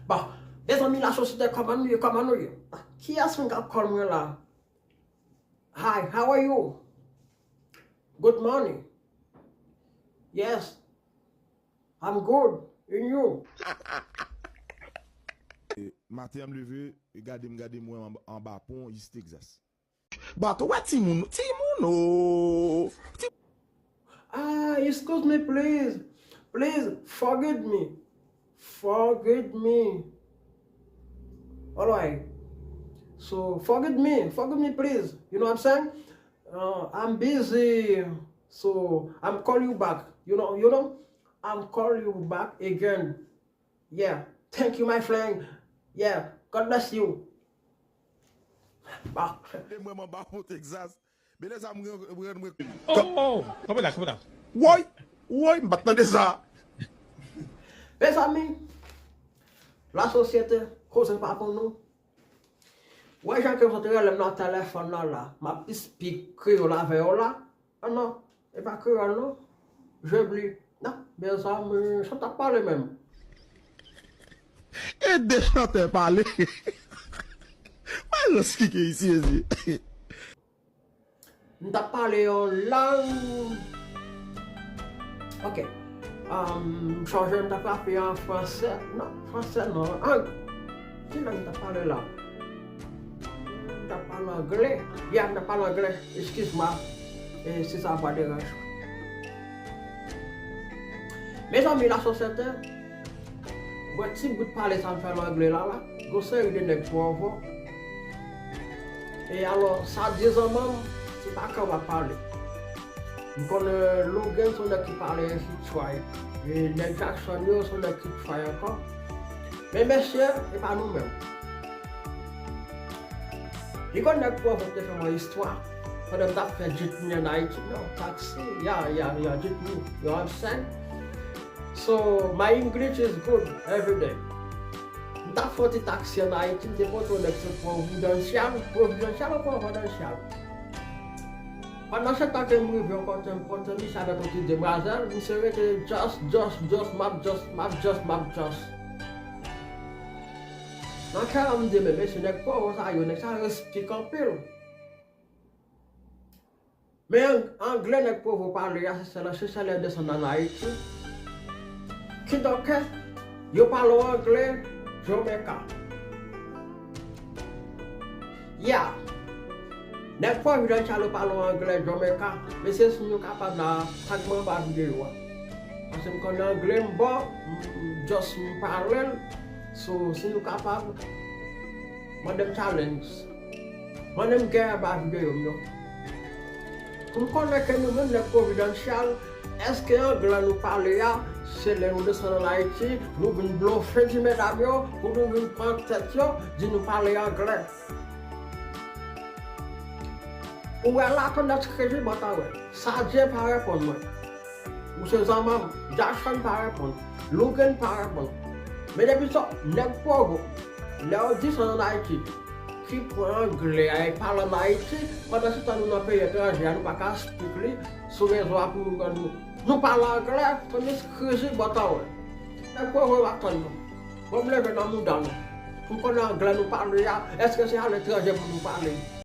Bon, les amis, la société, comment nous? Qui est-ce qui a callé là? Hi, how are you? Good morning. Yes, I'm good. And you? Matin, me levé, gade moi en bas pont, East Texas. But what Timoun? Oh. Excuse me, please. Please, forgive me. Forgive me. All right. So, forgive me, please. You know what I'm saying? I'm busy, so I'm calling you back. You know, I'm calling you back again. Yeah, thank you, my friend. Yeah, God bless you. Bah. Moi en bas pont Texas. Mais les amis, Oh, come là. Ouais, m'attendais ça. Mes amis, la société, cause pas pour nous. Ouais, j'ai que vous avez le téléphone là, ma petite speaker là, avec là. Ah non, et pas que non. J'oublie. Non, mes amis, ça t'a pas le même. Et des chanteurs parler. Moi, je suis ici. On t'a parlé en langue. Ok. Changer, on t'a pas fait en français. Non, français non. Quelle langue t'as parlé là? T'as parlé anglais? Yeah, t'as parlé anglais. Excuse-moi. Et si ça va déranger. Mes amis, la société, si vous parlez ça me fait l'anglais là, vous savez de nègres pour voir. Et alors, ça dit en même, c'est pas qu'on va parler. Nous connaissons Logan, son équipe parle ainsi de et les Jackson, son équipe travaille encore. Mais messieurs, et pas nous-mêmes. Ils connaissent pas votre faire une histoire. Quand on a fait jitney en Haïti, non, taxi, yeah, jitney, you know what I'm saying? So, my English is good every day. On a fait taxi en Haïti, on a fait providential ou providential. Pendant ce temps que je me reviens quand je me suis avec un demoiselle, je serais just, map. Dans le cas où je me dis, ce n'est pas ça, je explique un peu. Mais anglais n'est pas vous parler, c'est les descendants en Haïti. Qui donc, je parle anglais, Jamaica. Yeah. N'est pas évident de parler anglais, Jamaica, mais c'est si nous sommes capables de fragment par vidéo. Parce que quand anglais, bon, juste parler, so si nous sommes capables, madame challenge, madame guerre par vidéo. Comme connaît que nous-mêmes, les providential, est-ce que l'anglais nous parle, c'est les nous descendons en Haïti, nous venons bluffer du d'avion, pour nous venir prendre tête, nous parler anglais. Ou est là qu'on a créé, ça Dieu pas répondre. Ou c'est Zaman, Jackson pas répondre, Logan pas répondre. Mais depuis ça, n'est pas les descendants en Haïti qui prend anglais et parle en Haïti, pendant ce temps nous dans pays étranger, nous pas qu'à expliquer sur les voies pour nous parler anglais, on est créé, n'est pas vous attendre. Vous me levez dans le monde, nous connaissons anglais, nous parler, est-ce que c'est à l'étranger pour nous parler?